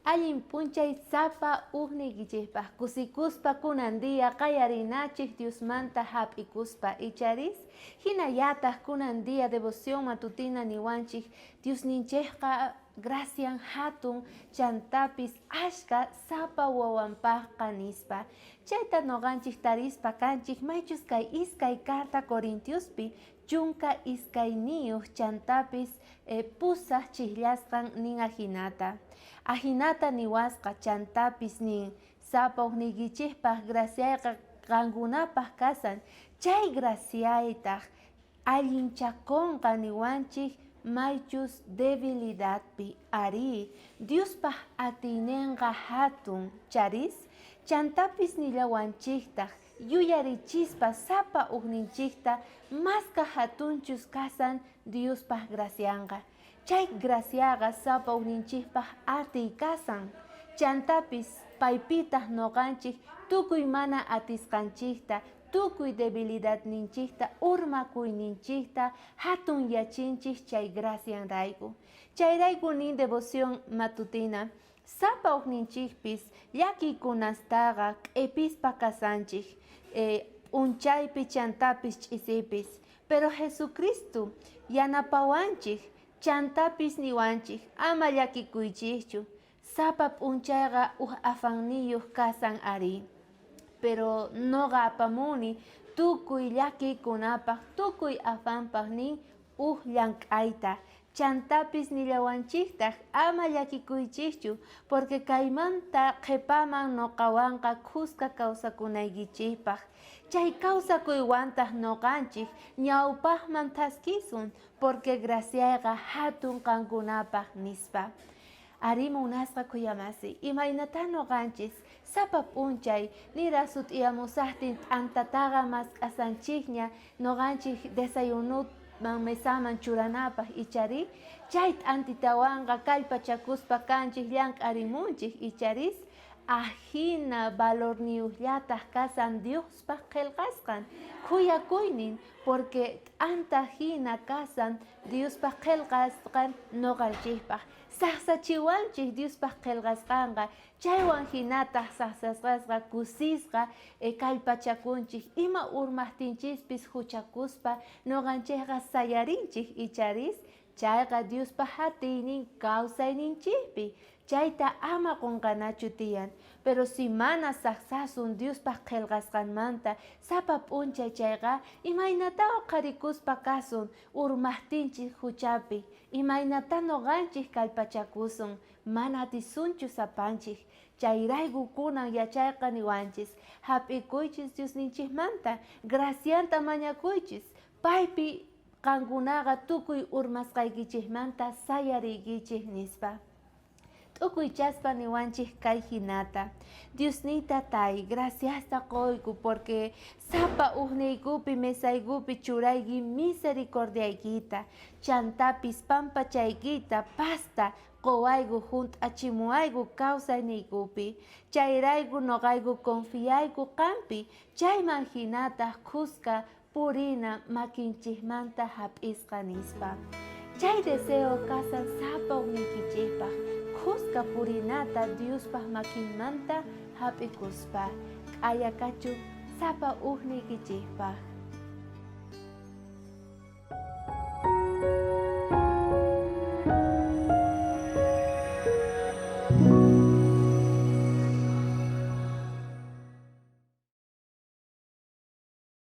Allin p'unchay sapa ujniykichejpaj kusikuspa kunan día qayarinachej Diosmanta jap'ikuspa, icharis? Jinallataj kunan día devoción matutina niwanchej Diosninchejqa gracian jatun chantapis ashkha sapa wawanpajqa nispa. Chayta noqanchej tarispa kanchej maychus kay iskay carta Corintiospi 12 chantapis pusaj chijllasqan nin ajinata. Ajinata niwasqa chantapis nin, Sapa ujniykichejpaj graciayqa qankunapaj kashan, chay graciaytaj allinchakonqa niwanchej maychus debilidadpi. Arí, Diospaj atiynenqa jatun, charis? Chantapis nillawanchejtaj, yuyarichispa sapa ujninchejta maska jatunchus kashan Diospaj gracianqa. Chay graciaqa sapa ujninchejpaj atiy kashan. Chantapis paypitaj noqanchej tukuy mana atisqanchejta, tukuy debilidadninchejta, urmakuyninchejta jatunyachinchej chay gracianrayku. Chayrayku nin devoción matutina, Sapa ujninchejpis llakiykunastaqa q'epispa kasanchej, p'unchaypi chantapis ch'isipis. Pero Jesucristo yanapawanchej, chantapis niwanchej, Ama llakikuychejchu, sapa p'unchayqa uj afanniyoj kasan arí. Pero noqa apamuni tukuy llakiykunapaj, tukuy afanpaj nin uj llank'ayta. Chantapis nillawanchejtaj, Ama llakikuychejchu, porque kaymanta qhepaman noqawanqa khuska kawsakunaykichejpaj. Chay kawsakuywantaj noqanchej ñawpajman thaskisun, porque graciayqa jatun qankunapaj, nispa. Arí, munasqa khuyamasi, imaynatá noqanchis sapa p'unchay niraj sut'iyamusajtin t'antataqa mask'asanchejña noqanchej desayunoman mesaman churanapaj, icharí? Chay t'antitawanqa kallpachakuspa kanchej llank'arimunchej, icharis? Ajina valorniyojllataj kashan Diospaj qhelqasqan khuyakuynin, porque t'anta jina kashan Diospaj qhelqasqan noqanchejpaj. Sajsachiwanchej Diospaj qhelqasqanqa, chaywan jinataj sajsasqasqa kusisqa kallpachakunchej, ima urmajtinchispis juchakuspa noqanchejqa sayarinchej, icharis? Chayqa Diospaj atiynin kawsayninchejpi, chayta ama qonqanachu tiyan. Pero si mana sajsasun Diospaj qhelqasqanmanta sapa p'unchay chayqa, imaynatá oqharikuspa kasun urmajtinchej juchapi? Imaynatá noqanchej kallpachakusun? Mana atisunchu sapanchej. Chayrayku kunan yachayqa niwanchis, Jap'ikuychis Diosninchejmanta, gracianta mañakuychis, paypi qankunaqa tukuy urmasqaykichejmanta sayariykichej, nispa. T'ukuychaspa niwanchej kay jinata, Diosniy Tatay, graciasta qoyku, porque sapa ujniykupi mesaykupi churayki misericordiaykita, chantapis pampachaykita, pazta qowayku junt'achimuwayku kawsayniykupi. Chayrayku noqayku confiayku qanpi, chayman jinataj khuska purina makinchejmanta jap'isqa, nispa. Chay deseo kashan sapa ujniykichejpaj, khuska purinata Diospaj makinmanta jap'ikuspa. Q'aya kachun sapa ujniykichejpaj.